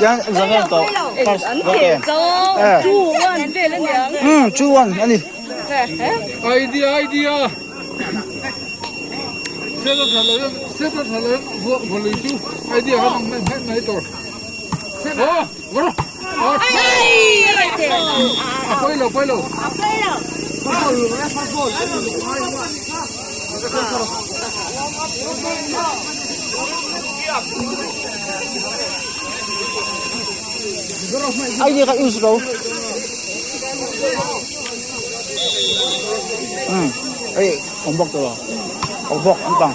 Yan zangen to first game. 2-1 vel aniang. 2-1 ani. Idea idea. Sela thalo sela thalo volley chu idea ha mang mai mai mai tor. Oh, varo. A poi lo poi lo. Idea ka use lo. Ei awm bawk tawh lo awm bawk lampang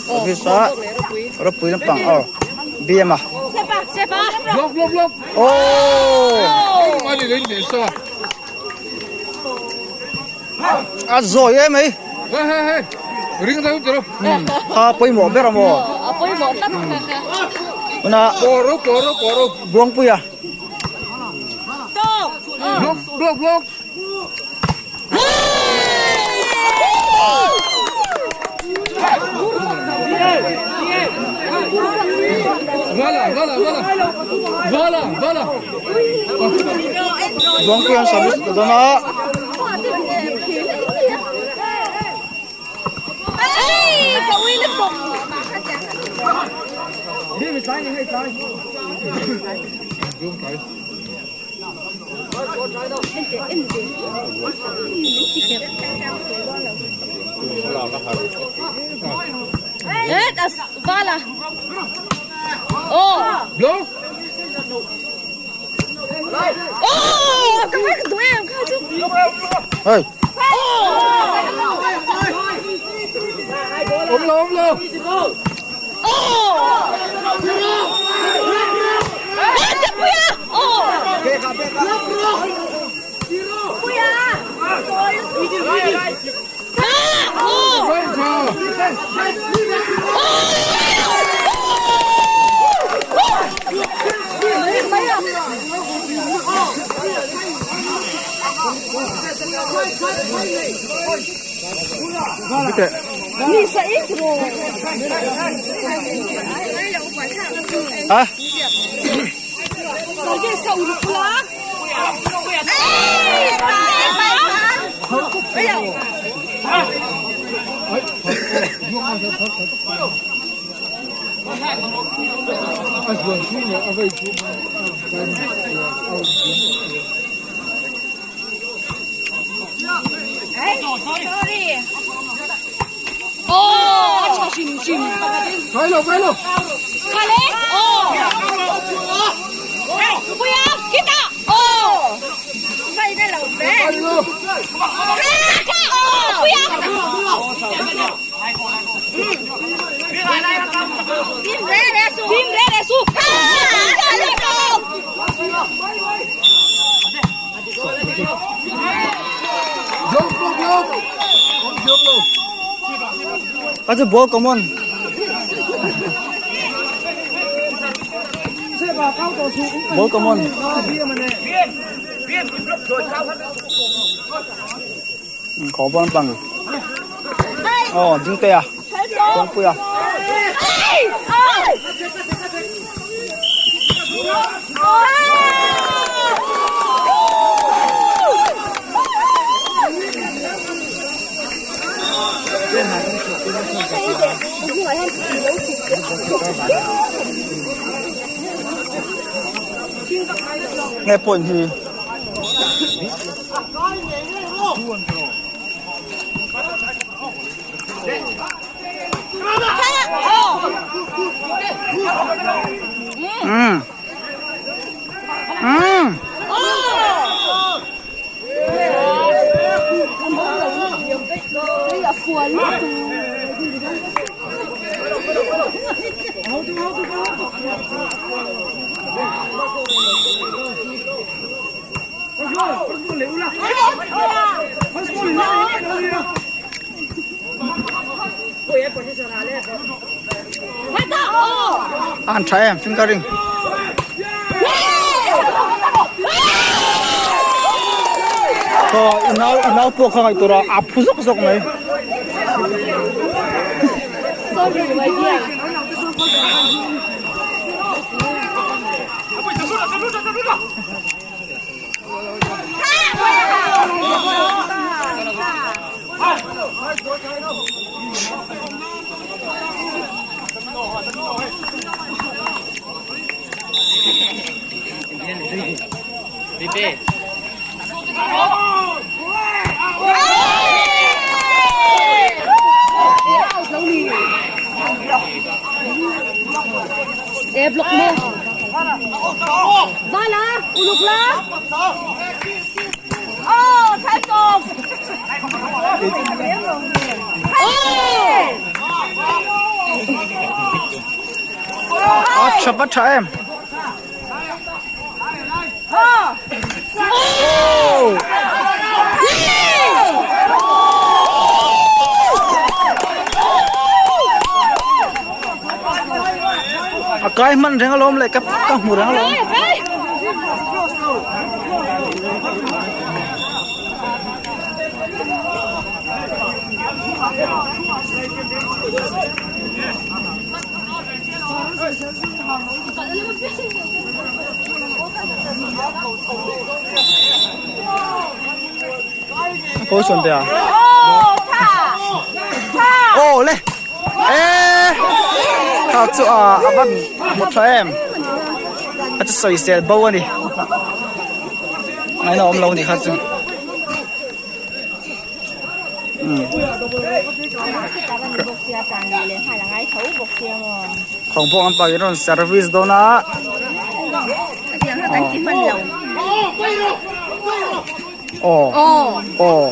office a ropui lampang aw bm a Block block block. Aww Mani lein ne sa. A zawi em mai. Hey hey hey. Ring ta tiro. Kha pawimawh ber a maw. A pawimawh tlat kha kha. Tuna Poro poro poro. Buangpuia. Tawk. Block block block. Vala vala vala. Vala vala. Buangpuia an service ta dawn a. Block. Hey. Om lo om lo. Right cha. A. A zuan chung leh a vei chu Vai lo vai lo. Vai lo. Block block block. Om block lo. Ka chu ball common. Ball common. Khó ball bằng. Ồ, ding te à. Kawngpui a. Nge point hi. Umm. Umm. An tha em fingering. Khaw i nau i nau pawh kha ngaih tur a a phu zawk zawk mai. E block mo. Bala, uluk la. Oh, thái tùng. A tha va tha em. A kai hman reng alawm leh ka ka hmu reng alawm. Position te a aw le e kha chu a a van hmu tha em a chu sawisel bo a ni ngaihna awm lo a ni kha chu. Thawng pawh an pakin rawn service dawn a aw aw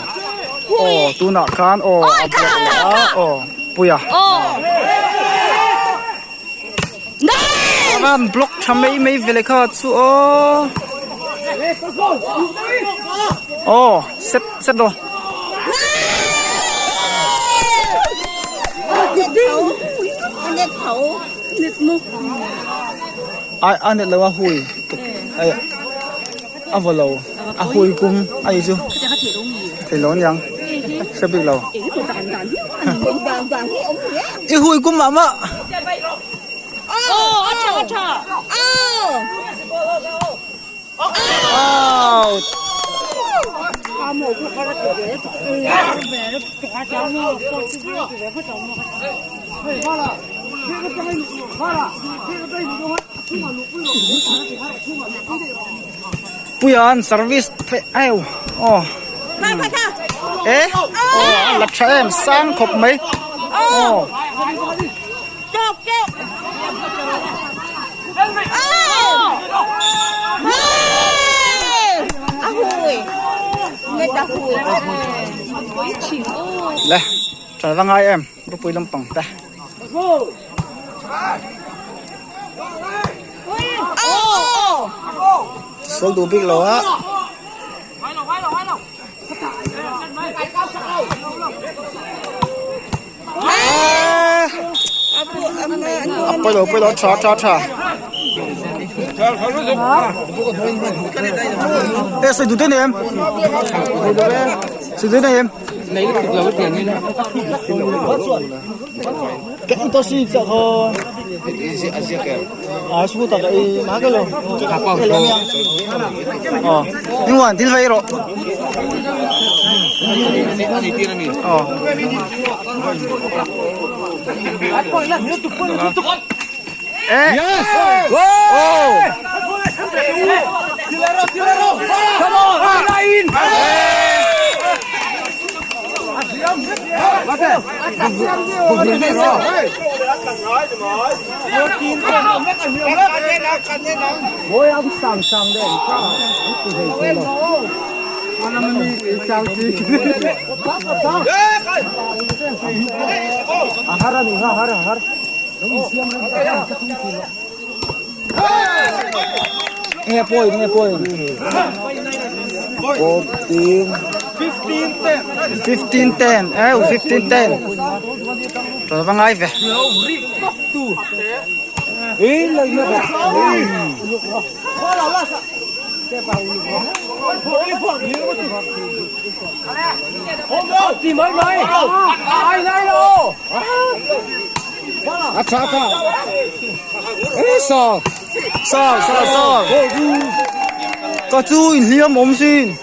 aw tunah khan aw a block leh a aw puia an block tha mai mai vele kha chu aw aw set set rawh. Ai a net lo a hui ai a vaw lo a hui kum a ni chu theilo aniang hre bik lo i hui kum mah mah. Out. Puian service theih aiu aw e aw a la tha em sang khawp mai aw. Le tha va ngai em ropui lampang te. Sual duh bik lo a. A pawilo pawilo tha tha tha. E sawi duh te nei em? Sawi duh te nei em? Nghe poi nghe poi 14 15 10 eh 15 10 rồi văng ai về Sao sao sao Ka chu inhliam awm sin.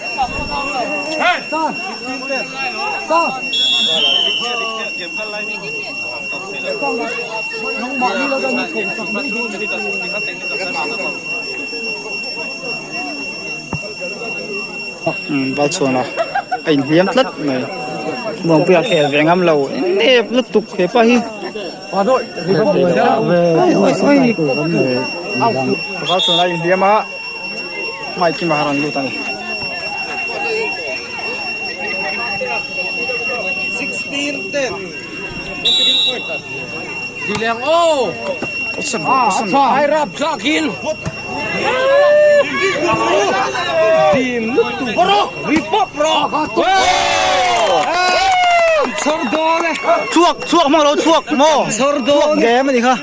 Umm Valchhuana a inhliam tlat mai. Muangpuia khel ve ngam lo nep lutuk hepa hi. Valchhuana a inhliam a Hmaikima a rawn lut a ni. Chhuak chhuak hmang lo chhuak maw chhuak game a ni kha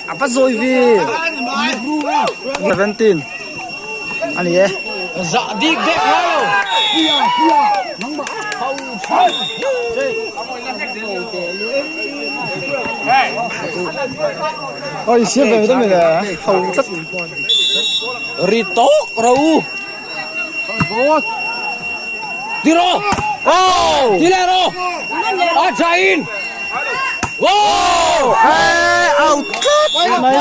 A va zawi ve 17 a ni e Dạ đi đẹp không? Ôi siap ve ta mi le ho tlat Ri tok rau. Tiro. Oh! Tilero. A chain. Wow! Ê, out tlat mai.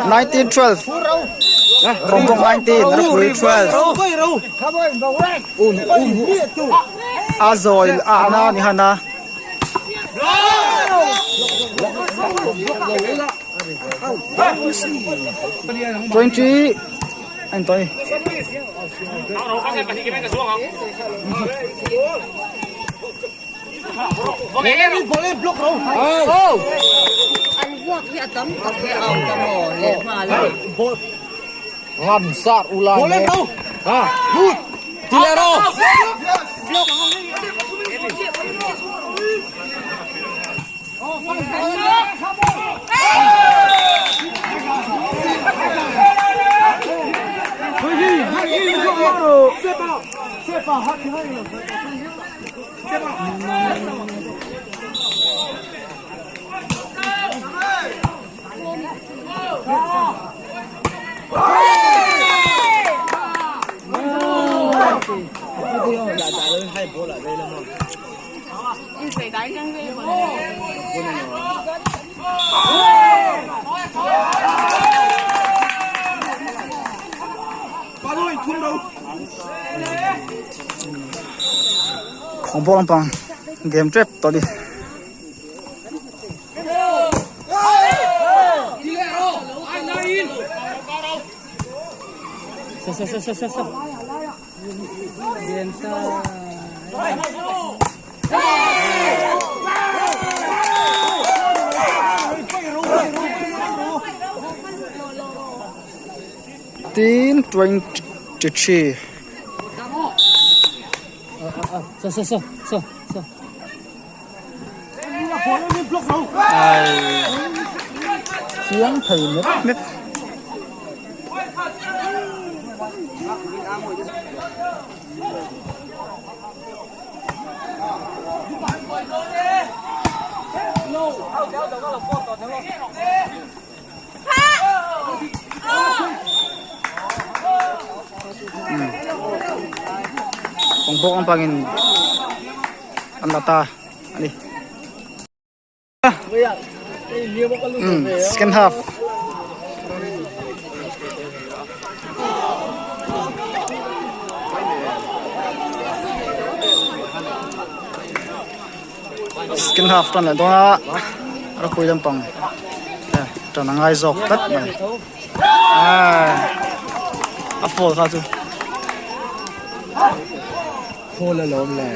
1912 Kawng 19 Ropui 12 A zawi a ana ni han a. 20 anh tôi Ngam sar ulang. Boleh bro. Ha. Good. Tilero. Khawng bawk lampang game tep tawh a ni. Tin 23 Ai chiang thei mep mep. Kawng bawk lampangin an la ta a ni. Second half. Second half tan leh dawn a ropui lampang tan a ngai zawk tlat mai a fall kha chu Fall alawm le.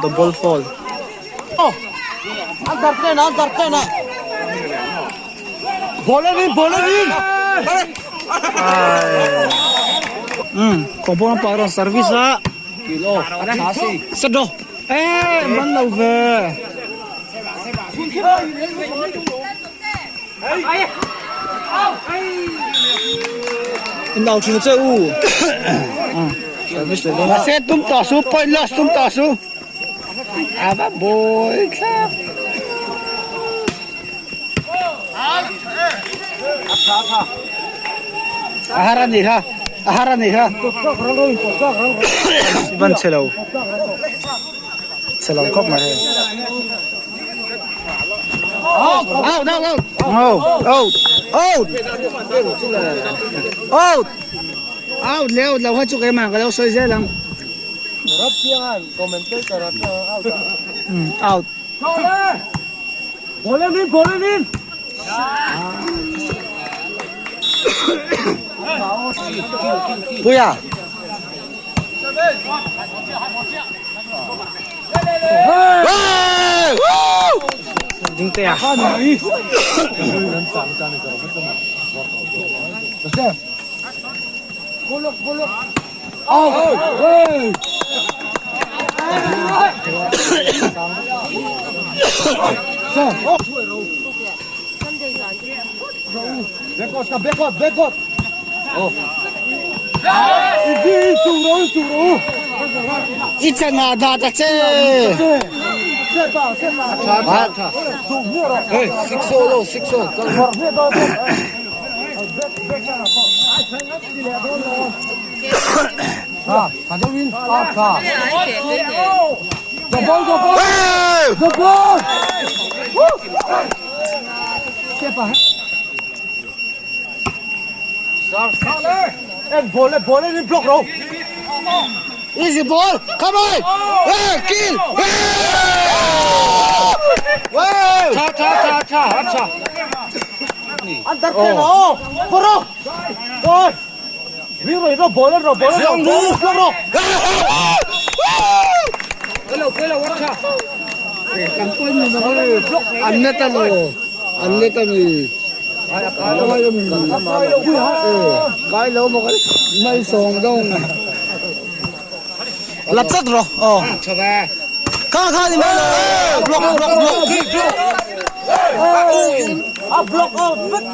The ball fall. Um, kawng lampang rawn service a. Sado. Eh, man lo ve. In au thin che u. Service leh dawn a. Mahse tum tawh su, point loss tum tawh su. A va bawi thlak. A har a nih kha, a har a nih kha. Van chhe lo. Chhe lo khawp mai hei. Out, out, out. Out, out, out. Out. Out leh out lo kha chu keimah ka lo sawi zel ang. Out. Puia. Ding te a. I chana dah ta che. Easy ball, come on! Hey, kill! Hey! Tha tha tha tha tha. An net a lo, an net a ni. Kai lo maw mai sawng dawng. La chat rawh. Aw. Kha kha ni mai lo. Block block block. A block out vek.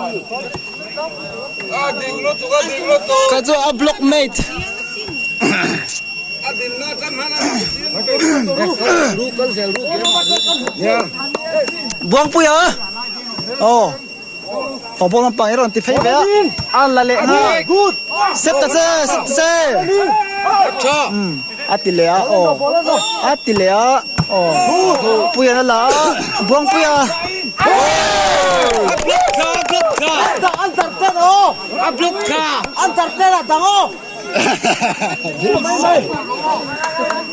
Kha chu a block mate. Buangpuia aw football lampang hi rawn ti phei ve a a la leh nghal set ta che set ta che a ti leh a aw a ti leh a aw Puia a la a Buangpuia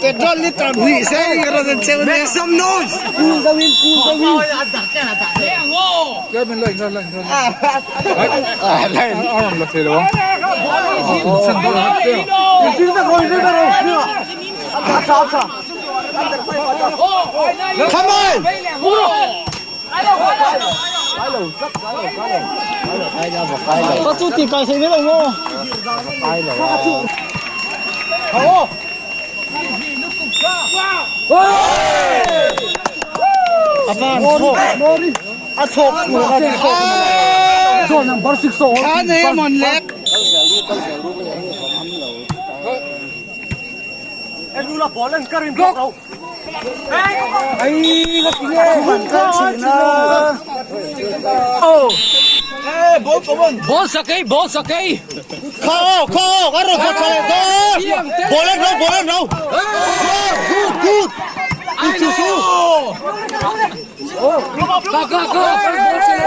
Petrol liter hnih se ka rawn en cheu nia. Make some noise. Cool deuh in cool deuh in. Come on. Ka chu ti kai thei mai lo maw? A van thawk a thawk a thawk Thla nei a mawn lek. Ball sakei, ball sakei. Kha kha ka ro kha kha ball en ro ball en ro. Good good. Itu su. Ka ka ka.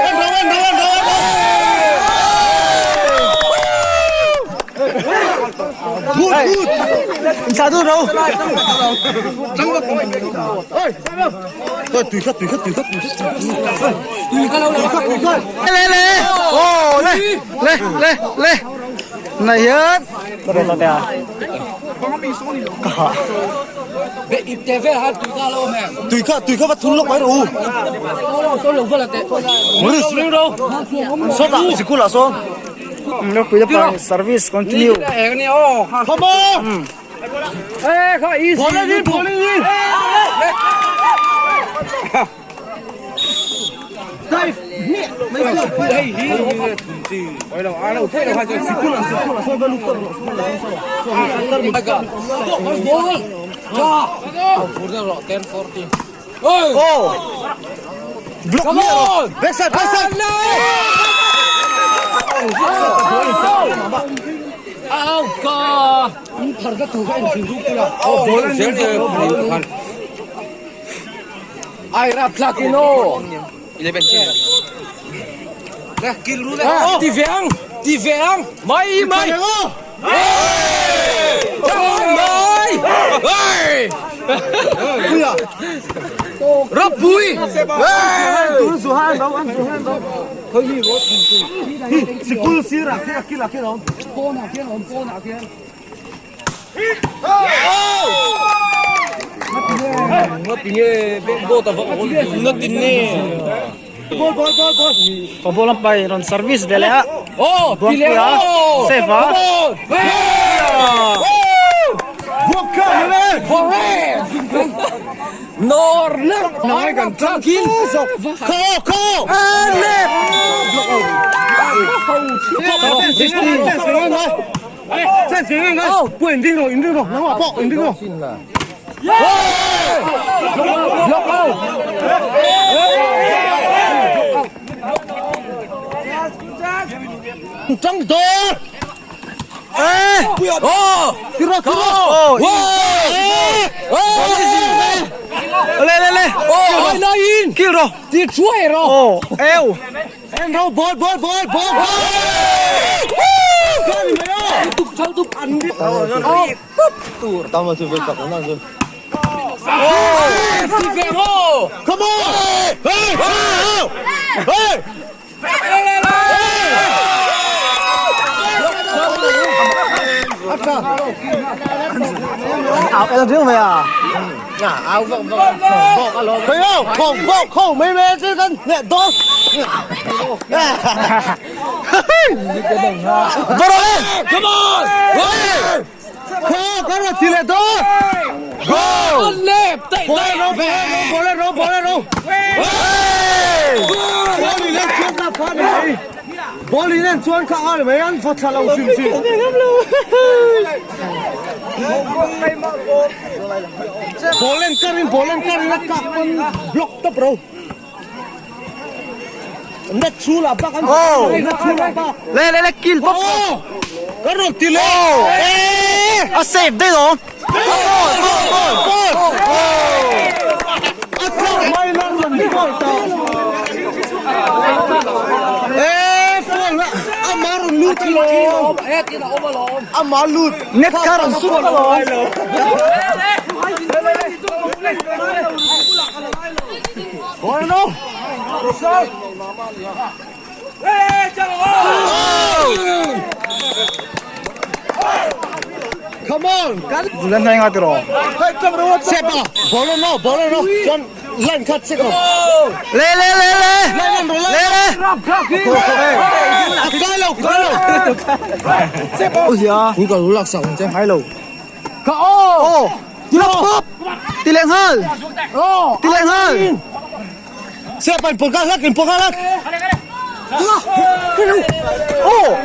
En ro en ro en ro en ro. Good good. Inthlah dun ro. Le le oh le le le le này hian ka rawn la teh a ka hah tui kha tui kha va thun lawk mai rawh u sawtah sikul ah sawn ropui te pang service continue Come on. Oh! Block mi ro. Backside, backside. Ai rap tlak in aw. Ti ve ang, ti ve ang. Mai mai. Mai. Rapui. Sikul sir ah khian a kil ah khian a awm. Football lampai rawn service ve leh a Buangpuia save a Le le le Kill rawh Oh eu Ball, ball, ball, ball, ball. Come on! Hey! Hey! Hey! Áo cái riêng về à Thấy không? Không bọc không mấy mê chứ con nhẹ tốt. Come on! Hey! Không, con là tỷ lệ tốt. Go! Lep, Ball lên ball lên ball lên ball lên Ball lên chuan ka pha ni. Ball lên chuan ka al mai an fa thla lo sim sim. Ball lên karin ball lên karin ka kon block top ro. Net chu la bak an. Net chu la bak. Le le le kill bốc Cái rồi tỷ lệ. À save đây rồi Goal! Goal! Net karon su rồi Come on! Lên đây ngay rồi Xếp à? Bỏ lên nó, bỏ lên nó. Chân lên khát xếp rồi. Le le le le Lên lên rồi Le lên. le Cái lâu, cái lâu. Ôi giời Cú cầu lạc sòng chứ. Hai lầu Ô Block bóp Tỷ lệ hơn Tỷ lệ hơn Xếp anh bỏ lắc, bỏ lắc. Ô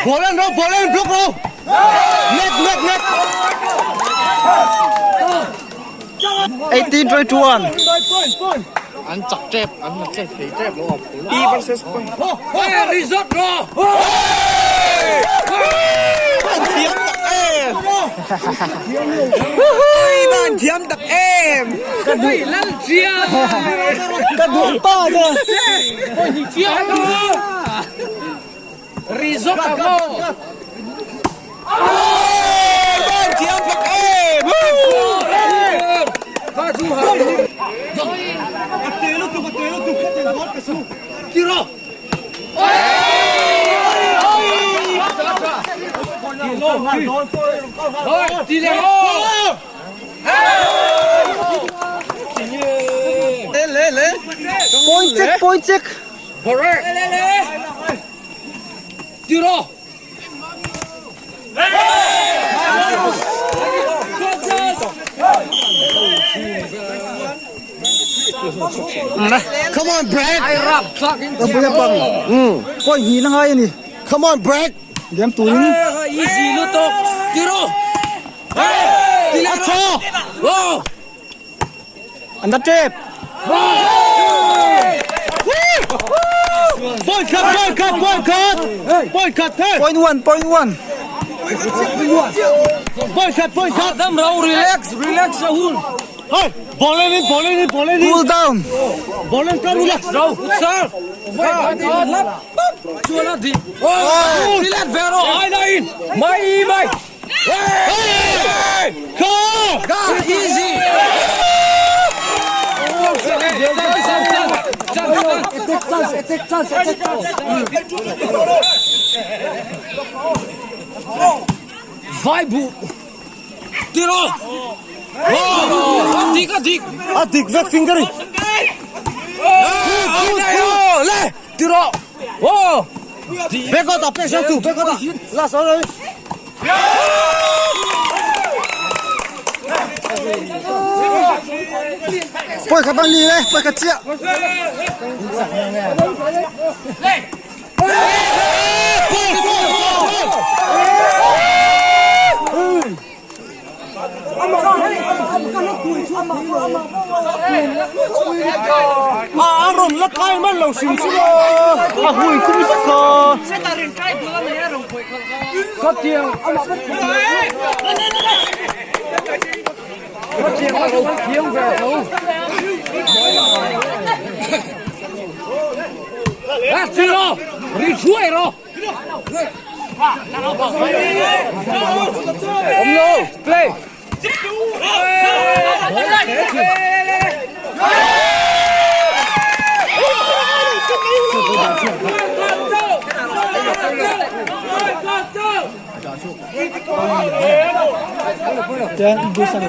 Bỏ lên rồi, bỏ lên block rồi. Net, net, net. 18 21 Cái đuổi to chưa Point check point check. Tiro! Come on Brad. Lampuia pang. Point hnih na ngai a ni. Come on Brad. Game turin. Easy lutuk. Tiro! A tha. An la tep. Point khat, point khat, point khat. Point khat hey. Point one, point one. Point khat, point khat. Dam rau relax, relax a hun. Hey, ball in, ball in, ball in. Cool down. Ball in, relax. Rau, sir. Chuan a di. Oh, relax vero ai na in. Mai mai. Hey! Go! Ga easy. Vai bu. Tiro. Oh, dik a dik. A dik vek finger in. Oh, le. Tiro. Oh. Back out, back out, back out. Last one. Point khat ang li le, point khat chiah. Go, go, go, go. A rawn la kai man lo sim sim a. A hui kum zet kha. Tiro. Richuero. Om no, play. Tian English a ni.